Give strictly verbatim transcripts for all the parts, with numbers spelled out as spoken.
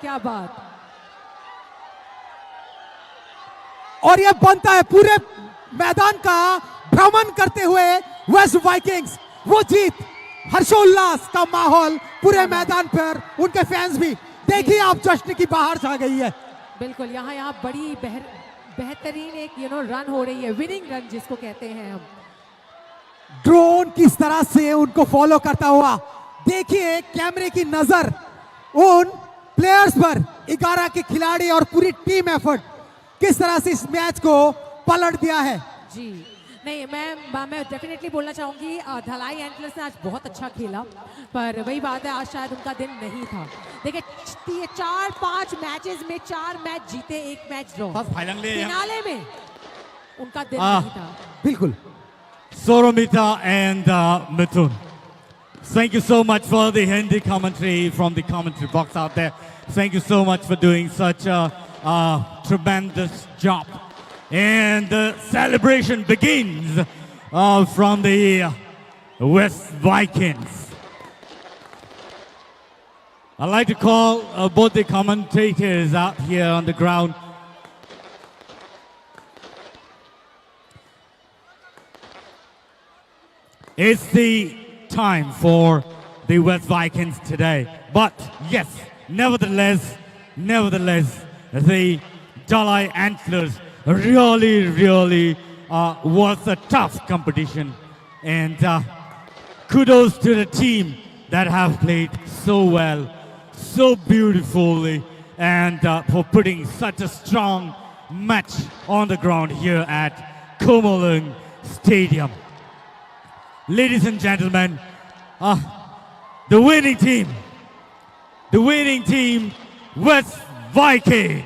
क्या बात। और ये बनता है पूरे मैदान का भ्रमण करते हुए वेस्ट वाइकिंग्स। वो जीत, हर्षोल्लास का माहौल पूरे मैदान पर, उनके फैंस भी। देखिए, आप जश्न की बहार छा गई है। बिल्कुल, यहाँ, यहाँ बड़ी बेहर-, बेहतरीन एक, यू नो, रन हो रही है, विनिंग रन जिसको कहते हैं हम। ड्रोन किस तरह से उनको फॉलो करता हुआ, देखिए कैमरे की नजर उन प्लेयर्स पर, ग्यारह के खिलाड़ी और पूरी टीम एफर्ट किस तरह से इस मैच को पलट दिया है। जी, नहीं, मैं, मैं डेफिनेटली बोलना चाहूंगी, अ, धलाई एंटलर्स ने आज बहुत अच्छा खेला, पर वही बात है, आज शायद उनका दिन नहीं था। देखिए, च-, ये चार पांच मैचेस में चार मैच जीते, एक मैच ड्रॉ। First final ले यहाँ। फिनाले में उनका दिन आ। नहीं था। बिल्कुल। Soromita and, uh, Mithun. Thank you so much for the Hindi commentary from the commentary box out there. Thank you so much for doing such a, a tremendous job. And the celebration begins, uh, from the, uh, West Vikings. I'd like to call, uh, both the commentators out here on the ground. It's the time for the West Vikings today. But yes, nevertheless, nevertheless, the Dalai Antlers really, really, uh, was a tough competition. And, uh, kudos to the team that have played so well, so beautifully, and, uh, for putting such a strong match on the ground here at Khumulwng Stadium. Ladies and gentlemen, uh, the winning team, the winning team, West Vikings.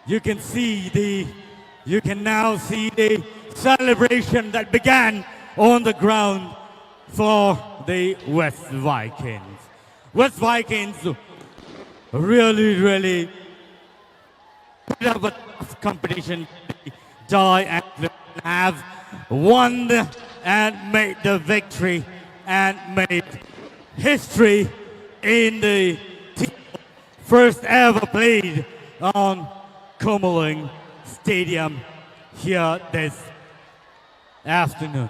You can see the, you can now see the celebration that began on the ground for the West Vikings. West Vikings really, really put up a tough competition. Joy and have won and made the victory and made history in the team first ever played on Khumulwng Stadium here this afternoon.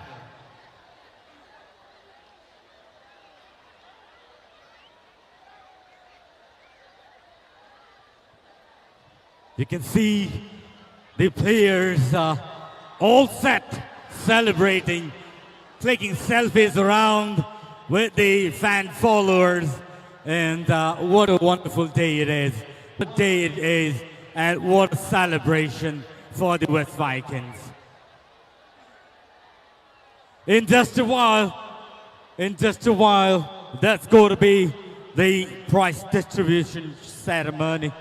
You can see the players, uh, all set, celebrating, clicking selfies around with the fan followers. And, uh, what a wonderful day it is. What a day it is, and what a celebration for the West Vikings. In just a while, in just a while, that's going to be the prize distribution ceremony.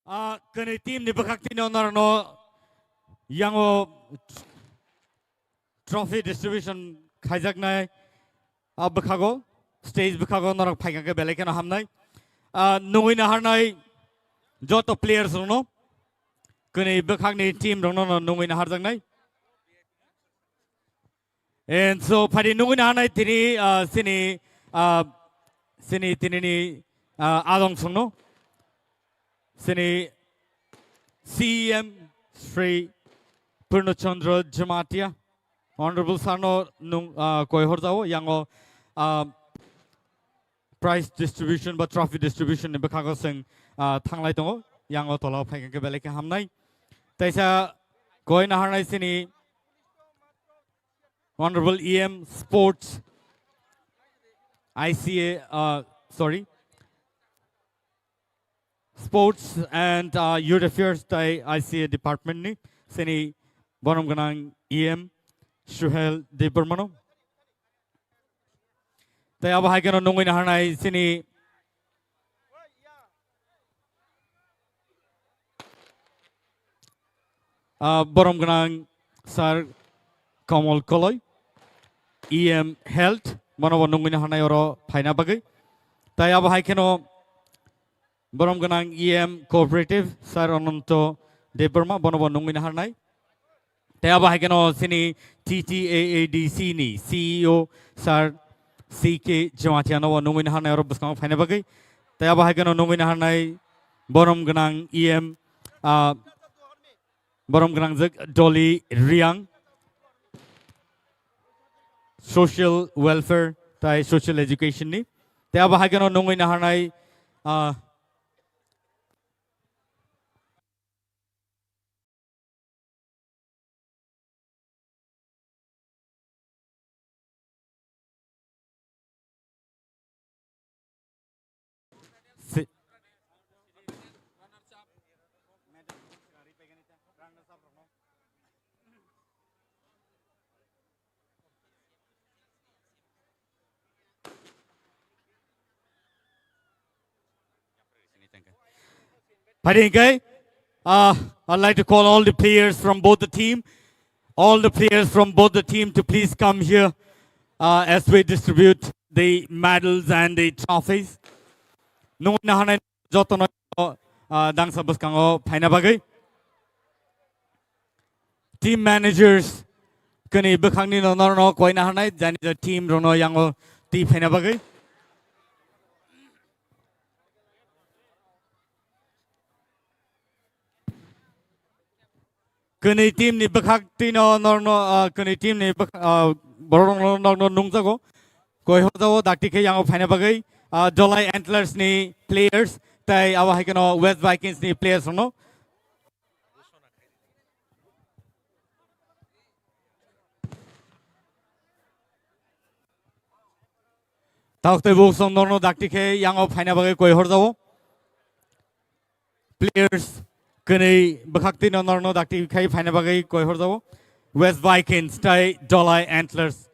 Ah, kwnwi team ni bwkhak tino norokno yango trophy distribution khaijaknai, ah, bwkhago, stage bwkhago norok phaikha khe belai kheno hamnai. Ah, nungwi naharnai joto players rokno, kwnwi bwkhakni team rokno no nungwi naharjaknai. And so, phadi nungwi naharnai tini, ah, sini, ah, sini tinini, ah, adong songno. Sini C E M Shri Purno Chandra Jamatia, Honorable Sarno nung, ah, koi horjao, yango, ah, prize distribution ba trophy distribution ni bwkhago seng, ah, thanglai tongo, yango tola phai khe belai khe hamnai. Taisa koi naharnai sini Honorable E M Sports, I C A, uh, sorry, Sports and, uh, Youth Affairs tai I C A department ni sini borom gwnang E M Suhel Debbarmano. Tai abo hai kheno nungwi naharnai sini, ah, borom gwnang Sir Kamal Koloi, E M Health, bono bo nungwi naharnai oro phaina bagwi. Tai abo hai kheno borom gwnang E M Cooperative, Sir Ananto Debbarma, bono bo nungwi naharnai. Tei abo hai kheno sini T T A A D C ni C E O Sir C K Jamatia no bo nungwi naharnai oro bwskango phaina bagwi. Tei abo hai kheno nungwi naharnai borom gwnang E M, ah, borom gwnang jwk Dolly Riang, Social Welfare tai Social Education ni. Tei abo hai kheno nungwi naharnai, ah, Si- Phadi hingke, uh, I'd like to call all the players from both the team, all the players from both the team to please come here, uh, as we distribute the medals and the trophies. Nungwi naharnai jotono, uh, dangsa bwskango phaina bagwi. Team managers, kwnwi bwkhakni no norno koi naharnai, jani ja team rokno yango twi phaina bagwi. Kwnwi team ni bwkhak twino norno, ah, kwnwi team ni bwkha-, ah, borok rokno norno nungjago. Koi horjao dakti khe yango phaina bagwi, ah, Dolai Antlers ni players, tai abo hai kheno West Vikings ni players rokno. Tabuk tei buk song norno dakti khe yango phaina bagwi koi horjao. Players kwnwi bwkhak twino norno dakti khai phaina bagwi koi horjao. West Vikings tai Dolai Antlers.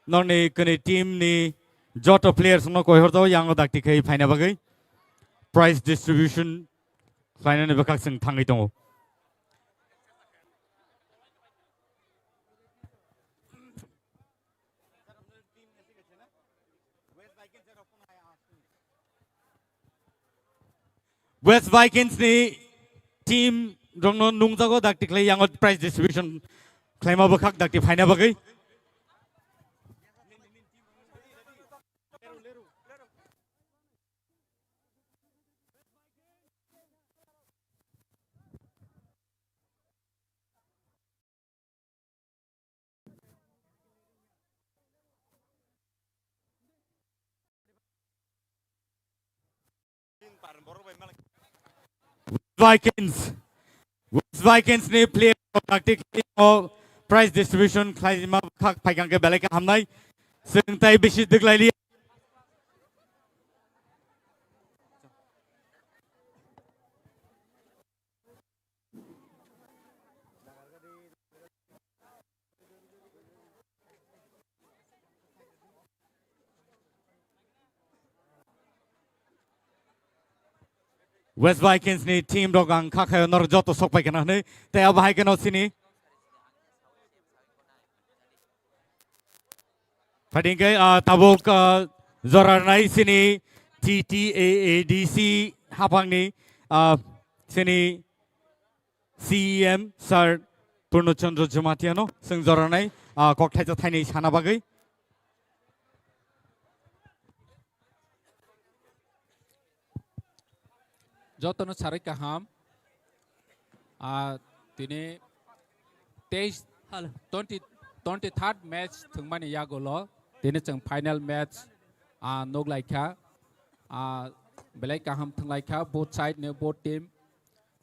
Norni kwnwi team ni joto players no koi horjao yango dakti khai phaina bagwi. Prize distribution khlainani bwkhak chwng thangwi tongo. West Vikings ni team rokno nungjago dakti khlai yango prize distribution khlaima bwkhak dakti phaina bagwi. Vikings. West Vikings ni player tactic o prize distribution khlaima khak phaikang khe belai khe hamnai. Chwng tai bisi dwklaili. West Vikings ni team rok ang kha khayo norok joto sok pai kana hwnwi. Tei abo hai kheno sini. Phaidi hwnkhe, ah, tabuk, ah, jora rwnai sini T T A A D C haphangni, ah, sini C E M Sir Purno Chandra Jamatia no chwng jora rwnai, ah, kok thaisa thainwi sana bagwi. Jotono sarai kaham. Ah, tini teis, Hello. twenty, twenty-third match thwngmani yagulo tini chwng final match, ah, nukhlaikha. Ah, belai kaham thwnglaikha both side ni both team.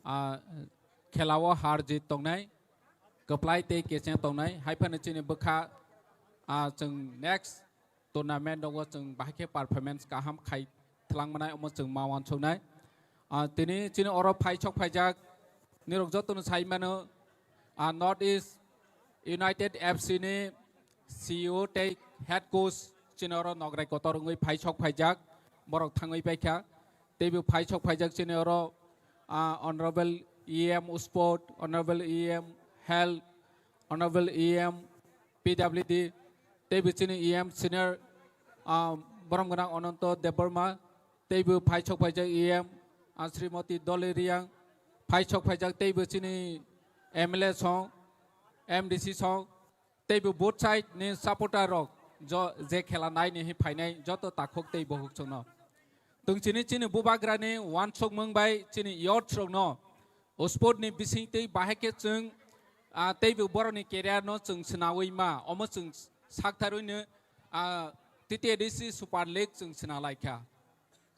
Ah, khelao har jit tongnai, kwplai tei kecheng tongnai. Haiphano chini bwkha, ah, chwng next tournament rogo chwng bahai khe performance kaham khai thwlang manai, omo chwng ma uansuknai. Ah, tini chini oro phai sok phaijak nirok jotono sai mano, ah, North East United F C ni C E O tei head coach chini oro nograi kotor wngwi phai sok phaijak, borok thangwi paikha. Teibo phai sok phaijak chini oro, ah, Honorable E M Sport, Honorable E M Health, Honorable E M P W D, teibo chini E M senior, ah, borom gwnang Ananto Debbarma, teibo phai sok phaijak E M, ah, Srimati Dolly Riang, phai sok phaijak teibo chini M L A song, M D C song, teibo both side ni supporter rok jo-, je khela nai ni hi phainai joto takhuk tei bohuk chwngno. Twng chini, chini bubagrani uansukmung bai chini youth rokno o sport ni bising tei bahai khe chwng, ah, teibo borokni career no chwng swnawi ma, omo chwng saktharwi no, ah, T T A D C Super League chwng swna lai kha.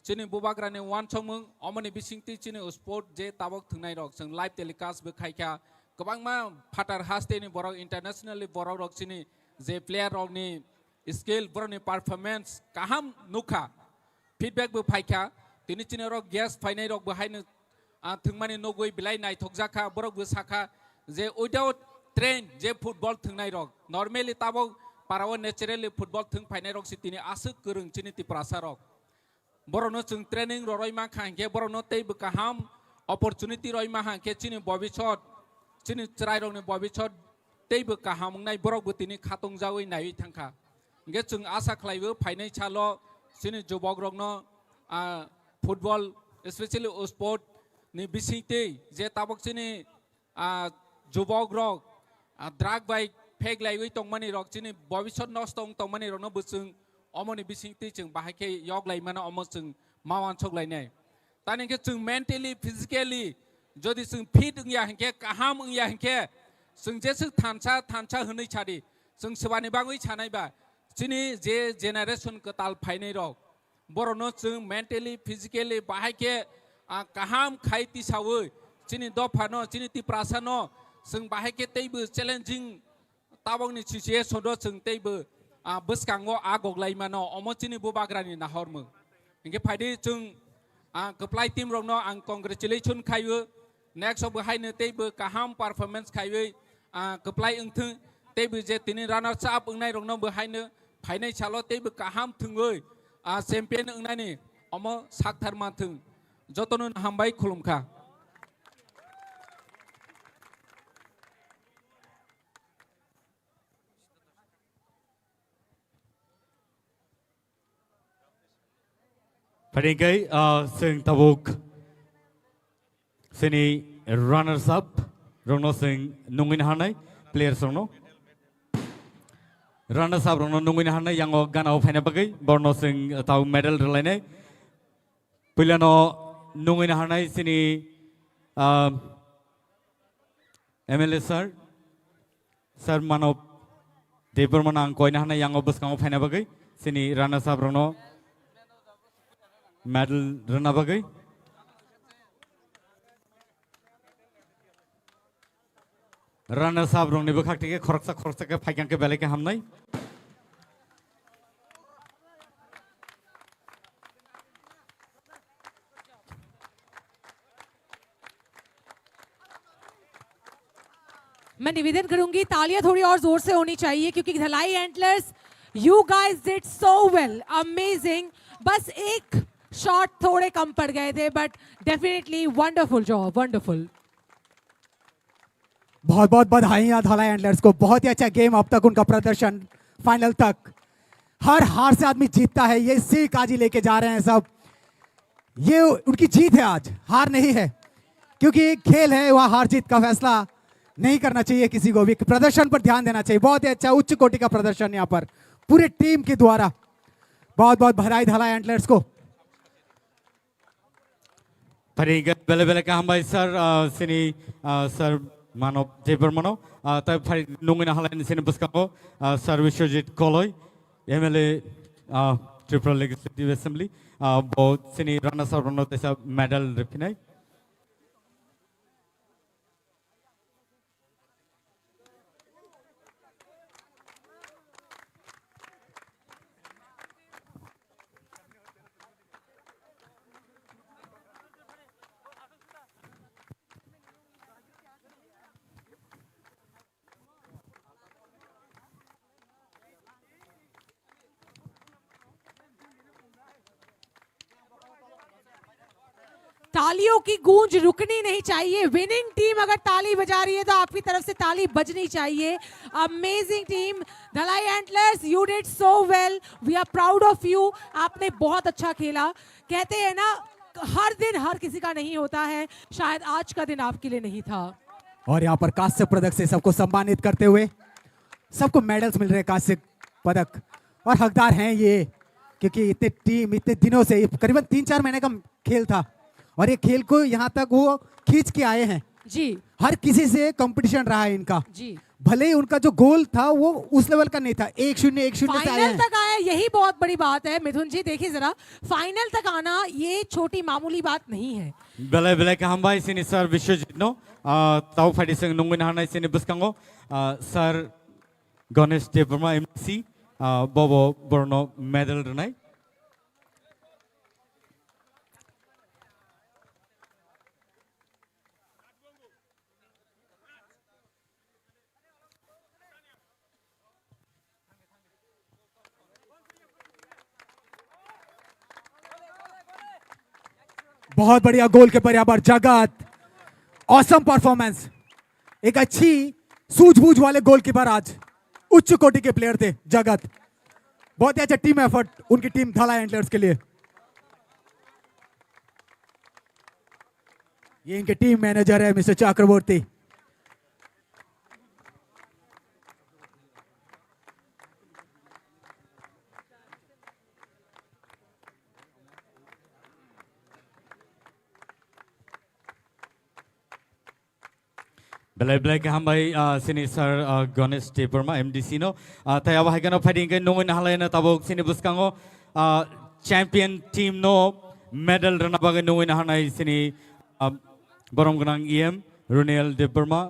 Chini bubagrani uansukmung, omoni bisingtwi chini sport je tabok thwngnai rok, chwng live telecast bo khai kha. Kwbangma phatar hasteni borok, internationally borok rok chini je player rokni skill, borokni performance kaham nukha. Feedback bo phai kha. Tini chini oro guest phainai rok bo haino, ah, thwngmani nugwi belai naithokjak kha. Borok bo sakha je without train je football thwngnai rok, normally tabok parao naturally football thwng phainai rok se tini aswk kwrwng chini Tiprasa rok. Borokno chwng training roroi mankha hinkhe borokno teibo kaham opportunity roi mankha hinkhe chini bobisot, chini chwrairokni bobisot teibo kaham wngnai, borokbo tini khatungjawi naiwi thangkha. Hinkhe chwng asa khlaibo phainai salo chini jubokrokno, ah, football, especially o sport ni bisingtwi je tabok chini ah, jubokrok, ah, drug bai pheklaiwi tongmani rok, chini bobisot nosto wng tongmani rokno bo chwng omoni bisingtwi chwng bahai khe yoklai mano, omo chwng ma uansuk lainai. Tani khe chwng mentally, physically jodi chwng fit wngya hinkhe, kaham wngya hinkhe, chwng jeswk thansa, thansa hwnwi sadi, chwng swbani bagwi sanai ba, chini je generation kwtal phainai rok, borokno chwng mentally, physically bahai khe, ah, kaham khai tisawi chini dophano, chini Tiprasano chwng bahai khe teibo challenging tabokni situation o chwng teibo, ah, bwskango a goglai mano, omo chini bubagrani nahormung. Hinkhe phaidi chwng, ah, kwplai team rokno ang congratulation khaio. Next o bo haino teibo kaham performance khaiwi, ah, kwplai wngthwng, teibo je tini runners up wngnai rokno bo haino phainai salo teibo kaham thwngwi, ah, champion wngnani omo sakthar manthwng. Jotono hambai khulumkha. Phaidi khe, ah, chwng tabuk chini runners up rokno chwng nungwi naharnai players rokno. Runners up rokno nungwi naharnai yango gana o phaina bagwi borokno chwng tabuk medal rwlainai. Puilano nungwi naharnai chini, ah, M L A sir, sir Manob Debbarmano ang koina hwnwi yango bwskango phaina bagwi, chini runners up rokno medal rwna bagwi. Runners up rokni bwkhak tike khoroksa khoroksa khe phaikang khe belai khe hamnai. मैं निवेदन करूंगी, तालियां थोड़ी और जोर से होनी चाहिए, क्योंकि धलाई antlers, you guys did so well, amazing। बस एक शॉट थोड़े कम पड़ गए थे, but definitely wonderful job, wonderful. बहुत बहुत बधाइयाँ धलाई एंटलर्स को, बहुत ही अच्छा गेम अब तक उनका प्रदर्शन, फाइनल तक। हर हार से आदमी जीतता है, ये सीख आज ही लेके जा रहे हैं सब। ये उनकी जीत है आज, हार नहीं है, क्योंकि खेल है, वहाँ हार जीत का फैसला नहीं करना चाहिए किसी को भी। प्रदर्शन पर ध्यान देना चाहिए। बहुत ही अच्छा, उच्च कोटि का प्रदर्शन यहाँ पर पूरे टीम के द्वारा। बहुत बहुत बधाई धलाई एंटलर्स को। Phaidi hwnkhe belai belai kaham bai sir, ah, sini, ah, sir Manob Debbarmano, ah, tai phaidi nungwi nahalai sini bwskango, ah, sir Biswajit Koloi, M L A, ah, Tripura Legislative Assembly, ah, bo sini runners up rokno teisa medal rwphinai. तालियों की गूंज रुकनी नहीं चाहिए। Winning team अगर ताली बजा रही है तो आपकी तरफ से ताली बजनी चाहिए। Amazing team, Dhalai antlers, you did so well, we are proud of you। आपने बहुत अच्छा खेला। कहते हैं ना, हर दिन हर किसी का नहीं होता है, शायद आज का दिन आपके लिए नहीं था। और यहाँ पर कांस्य पदक से सबको सम्मानित करते हुए सबको मेडल्स मिल रहे हैं, कांस्य पदक, और हकदार हैं ये, क्योंकि इतने टीम, इतने दिनों से, ये करीबन तीन चार महीने का खेल था और ये खेल को यहाँ तक वो खींच के आए हैं। जी। हर किसी से कंपटीशन रहा है इनका। जी। भले ही उनका जो गोल था वो उस लेवल का नहीं था, एक शून्य, एक शून्य से आए फाइनल हैं। तक आया, यही बहुत बड़ी बात है मिथुन जी। देखिए जरा, फाइनल तक आना ये छोटी मामूली बात नहीं है। Belai belai kaham bai sini sir Biswajit no, ah, tau phaidi seng nungwi nahanai sini bwskango, ah, sir Ganesh Debbarma M D C, ah, bobo borno medal rwnai. बहुत बढ़िया गोलकीपर यहाँ पर जगत, ऑसम परफॉर्मेंस, एक अच्छी सूझबूझ वाले गोलकीपर आज उच्च कोटि के प्लेयर थे जगत। बहुत ही अच्छा टीम एफर्ट उनकी टीम धलाई एंटलर्स के लिए। ये इनके टीम मैनेजर है मिस्टर चक्रवर्ती। Belai belai kaham bai, ah, sini sir, ah, Ganesh Debbarma M D C no, ah, tai abo hai kheno phaidi hwnkhe nungwi nahalai no tabuk sini bwskango, ah, champion team no medal rwna bagwi nungwi nahanai sini, ah, borom gwnang E M Runiel Debbarma,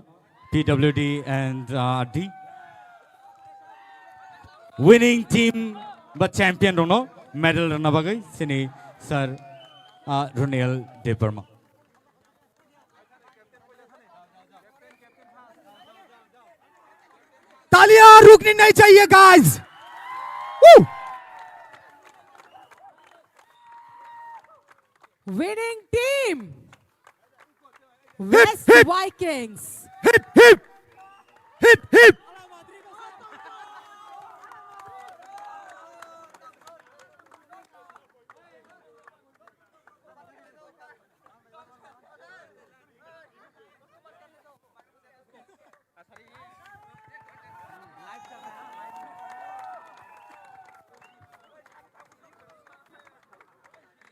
P W D and, ah, D. Winning team ba champion rokno medal rwna bagwi sini sir, ah, Runiel Debbarma. तालियां रुकनी नहीं चाहिए, guys. Winning team, West Vikings. Hip hip hip hip.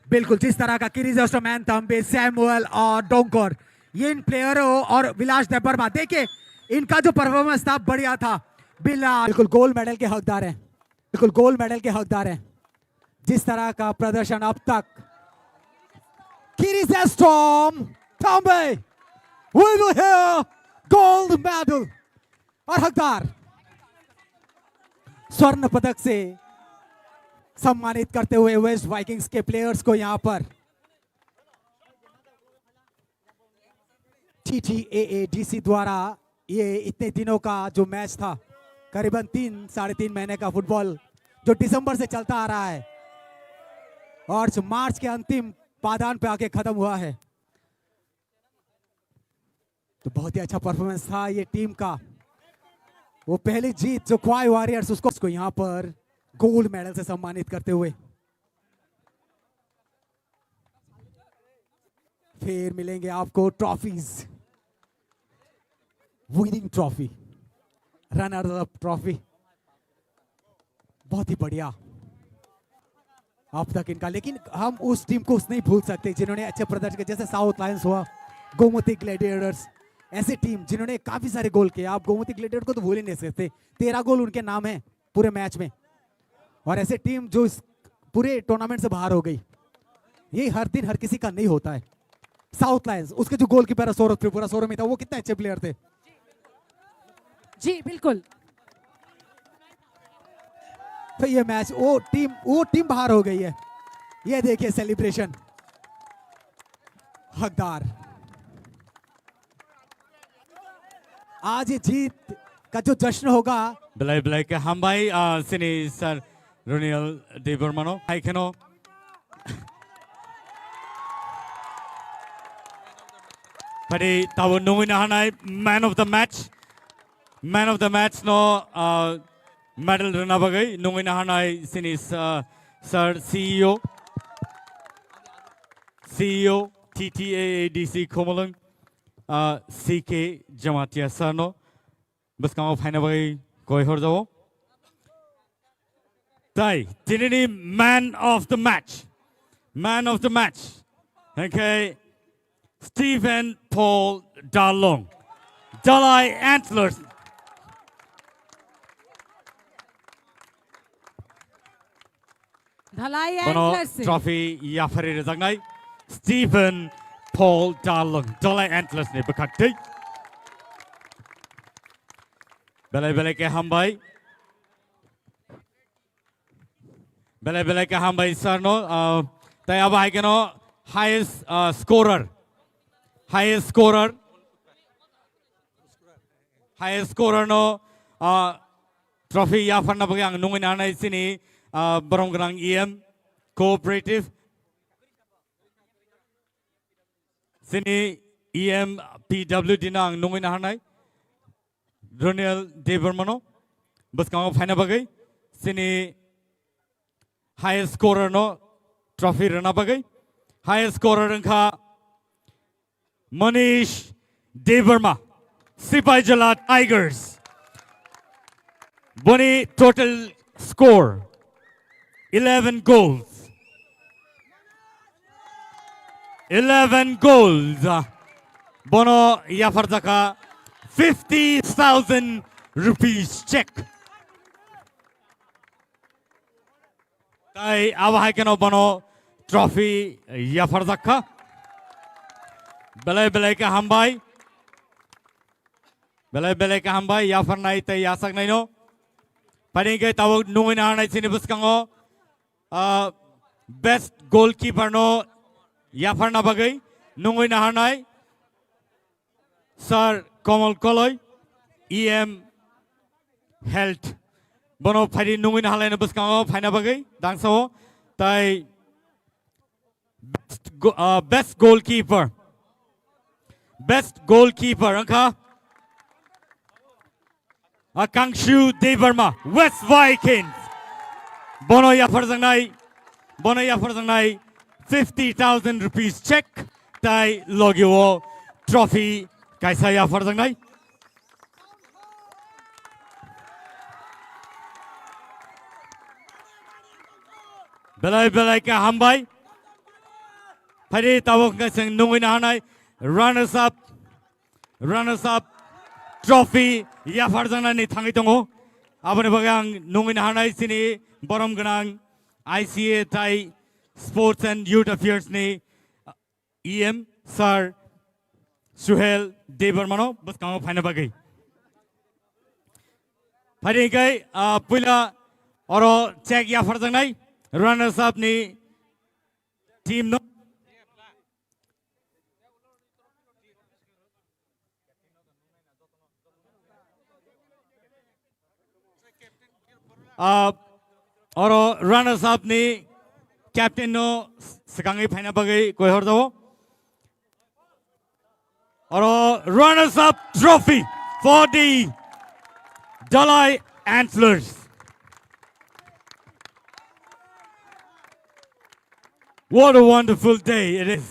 बिल्कुल, जिस तरह का Chrysostom, anthem, बे सैमुअल और डोंकर, ये इन प्लेयरों और विलास देबबर्मा, देखिए इनका जो परफॉर्मेंस था, बढ़िया था। बिल्ला बिल्कुल गोल्ड मेडल के हकदार हैं, बिल्कुल गोल्ड मेडल के हकदार हैं। जिस तरह का प्रदर्शन अब तक, क्रिसोस्टम Thumbay, we will hear gold medal। और हकदार स्वर्ण पदक से सम्मानित करते हुए वेस्ट वाइकिंग्स के प्लेयर्स को यहाँ पर टीटीएएडीसी द्वारा ये इतने दिनों का जो मैच था, करीबन तीन, साढ़े तीन महीने का फुटबॉल जो दिसंबर से चलता आ रहा है, और जो मार्च के अंतिम पायदान पे आके खत्म हुआ है। तो बहुत ही अच्छा परफॉर्मेंस था ये टीम का। वो पहली जीत जो क्वाई वॉरियर्स, उसको, उसको यहाँ पर गोल्ड मेडल से सम्मानित करते हुए फिर मिलेंगे आपको trophies, winning trophy, runner up trophy. बहुत ही बढ़िया अब तक इनका, लेकिन हम उस टीम को नहीं भूल सकते जिन्होंने अच्छे प्रदर्शन किए, जैसे साउथ लायंस हुआ, गोमती ग्लैडिएटर्स, ऐसे टीम जिन्होंने काफी सारे गोल किए। आप गोमती ग्लैडिएटर को तो भूल ही नहीं सकते, तेरह गोल उनके नाम है पूरे मैच में। और ऐसे टीम जो इस पूरे टूर्नामेंट से बाहर हो गई, ये हर दिन हर किसी का नहीं होता है। साउथ लायंस, उसके जो गोलकीपर है सौरभ त्रिपुरा, सौरभ मेहता, वो कितने अच्छे प्लेयर थे। जी बिल्कुल। तो ये मैच, वो टीम, वो टीम बाहर हो गई है। ये देखिए सेलिब्रेशन। हकदार, आज ये जीत का जो जश्न होगा। Belai belai khe hambai, ah, chini sir Roniel Debbarmano. Hai kheno. Phadi tabo nungwi nahanai man of the match. Man of the match no, ah, medal rwna bagwi nungwi nahanai chini, ah, sir C E O, C E O T T A A D C Khumulwng, ah, C K Jamatia sir no bwskango phaina bagwi koi horjao. Tai tinini man of the match, man of the match, okay, Stephen Paul Dalong, Dalai Antlers. Dhalai Bono Antlers. Trophy yaphari rwjaknai Stephen Paul Dalong, Dalai Antlers ni bwkhak twi. Belai belai khe hambai. Belai belai khe hambai sir no, ah, tai abo hai kheno highest, ah, scorer. Highest scorer. Highest scorer no, ah, trophy yapharna bagwi ang nungwi nanai chini, ah, borom gwnang E M cooperative. Chini E M P W D no ang nungwi naharnai. Roniel Debbarmano bwskango phaina bagwi chini highest scorer no trophy rwna bagwi. Highest scorer wngkha Manish Debbarma, Sipaijala Tigers. Boni total score eleven goals. Eleven goals. Bono yapharjakha fifty thousand rupees check. Tai abo hai kheno bono trophy yapharjakha. Belai belai khe hambai. Belai belai khe hambai yapharnai tei yachaknaino. Phani hwnkhe tabuk nungwi naharnai chini bwskango, ah, best goalkeeper no yapharna bagwi nungwi naharnai. Sir Komal Koloi, E M Health. Bono phaidi nungwi nahalaino bwskango phaina bagwi dangsao. Tai best go-, ah, best goalkeeper. Best goalkeeper wngkha Akangshu Debbarma, West Vikings. Bono yapharjaknai, bono yapharjaknai fifty thousand rupees check tai logio trophy kaisa yapharjaknai. Belai belai khe hambai. Phaidi tabuk hwnkhe chwng nungwi naharnai runners up, runners up trophy yapharjaknani thangwi tongo. Aboni bagwi ang nungwi naharnai chini borom gwnang I C A tai Sports and Youth Affairs ni E M Sir Suhel Debbarmano bwskango phaina bagwi. Phaidi hwnkhe, ah, puila oro check yapharjaknai runners up ni team no. Ah, oro runners up ni captain no swkangwi phaina bagwi koi hor jao. Oro runners up trophy for the Dalai Antlers. What a wonderful day it is.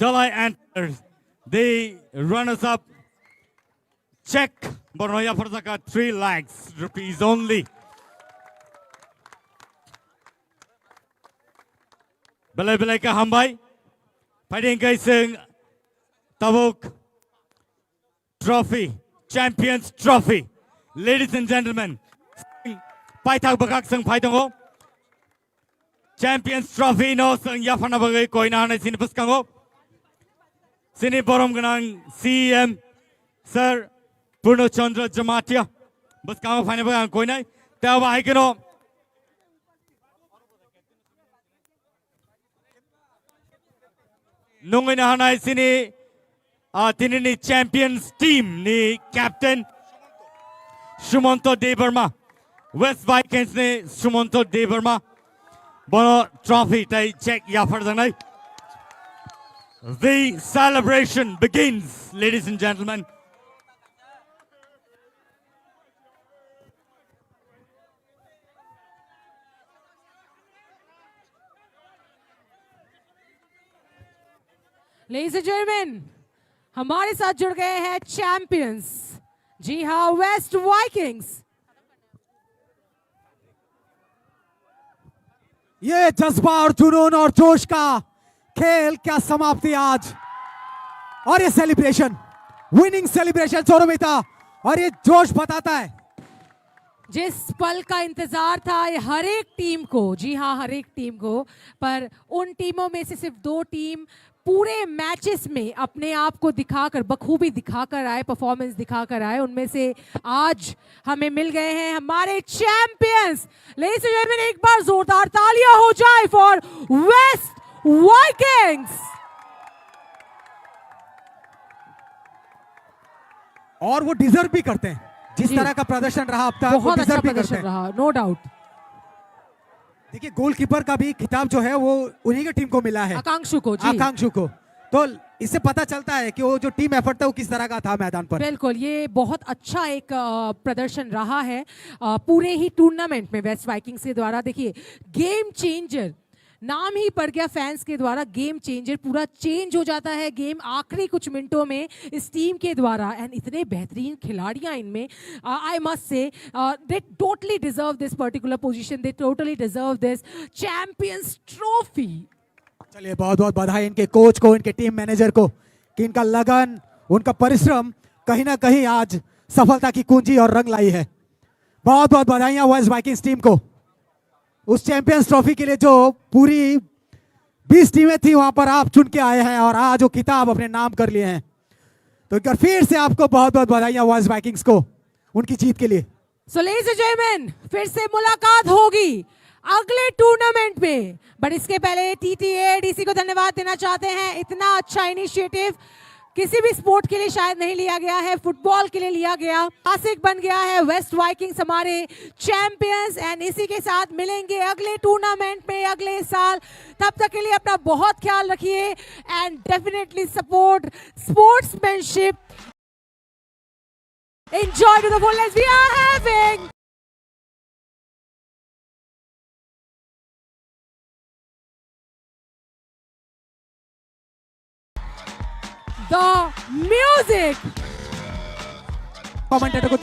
Dalai Antlers, the runners up. Check, borno yapharjaka three lakhs rupees only. Belai belai khe hambai. Phaidi hwnkhe chwng tabuk trophy, champions trophy. Ladies and gentlemen, paithak bwkhak chwng phai tongo. Champions Trophy no chwng yapharna bagwi koina hanai chini bwskango. Chini borom gwnang C E M Sir Purno Chandra Jamatia bwskango phaina bagwi ang koinai. Tei abo hai kheno nungwi na hanai chini, ah, tinini champions team ni captain Sumanto Debbarma, West Vikings ni Sumanto Debbarma, bono trophy tei check yapharjaknai. The celebration begins, ladies and gentlemen. Ladies and gentlemen, हमारे साथ जुड़ गए हैं चैंपियंस। जी हाँ, waste Vikings. ये जज्बा और जुनून और जोश का खेल क्या समाप्ति आज। और ये सेलिब्रेशन, विनिंग सेलिब्रेशन शोरूम था। और ये जोश बताता है। जिस पल का इंतजार था ये हर एक टीम को, जी हाँ, हर एक टीम को, पर उन टीमों में से सिर्फ दो टीम पूरे मैचेस में अपने आप को दिखाकर, बखूबी दिखाकर आए, परफॉर्मेंस दिखाकर आए। उनमें से आज हमें मिल गए हैं हमारे चैंपियंस। लेडीज एंड जेंटलमैन, एक बार जोरदार तालियां हो जाए फॉर वेस्ट वाइकिंग्स। और वो डिजर्व भी करते हैं, जिस जी। तरह का प्रदर्शन रहा अब तक, वो बहुत अच्छा डिजर्व भी करते प्रदर्शन हैं। रहा, नो डाउट। देखिए, गोलकीपर का भी खिताब जो है वो उन्हीं की टीम को मिला है, आकांक्षु को, जी। आकांक्षु को। तो इससे पता चलता है कि वो जो टीम एफर्ट था वो किस तरह का था मैदान पर। बिल्कुल, ये बहुत अच्छा एक अ, प्रदर्शन रहा है अ, पूरे ही टूर्नामेंट में वेस्ट वाइकिंग्स के द्वारा। देखिए, गेम चेंजर नाम ही पड़ गया फैंस के द्वारा, गेम चेंजर। पूरा चेंज हो जाता है गेम आखिरी कुछ मिनटों में इस टीम के द्वारा। एंड इतने बेहतरीन खिलाड़ियां इनमें, I must say, they totally deserve this particular position, they totally deserve this champions trophy. चलिए, बहुत बहुत बधाई इनके कोच को, इनके टीम मैनेजर को, कि इनका लगन, उनका परिश्रम कहीं ना कहीं आज सफलता की कुंजी और रंग लाई है। बहुत बहुत बधाइयाँ वेस्ट वाइकिंग्स टीम को, उस चैंपियंस ट्रॉफी के लिए जो पूरी बीस टीमें थी, वहां पर आप चुन के आए हैं और आज वो खिताब अपने नाम कर लिए हैं। तो एक बार फिर से आपको बहुत बहुत बधाइयाँ वेस्ट वाइकिंग्स को उनकी जीत के लिए। सो लेडीज एंड जेंटलमैन, फिर से मुलाकात होगी अगले टूर्नामेंट में, बट इसके पहले टीटीएडीसी को धन्यवाद देना चाहते हैं। इतना अच्छा इनिशिएटिव किसी भी स्पोर्ट के लिए शायद नहीं लिया गया है, फुटबॉल के लिए लिया गया। क्लासिक बन गया है वेस्ट वाइकिंग्स हमारे चैंपियंस, एंड इसी के साथ मिलेंगे अगले टूर्नामेंट में अगले साल। तब तक के लिए अपना बहुत ख्याल रखिए and definitely support sportsmanship. Enjoy to the fullest. We are having the music. Commentator को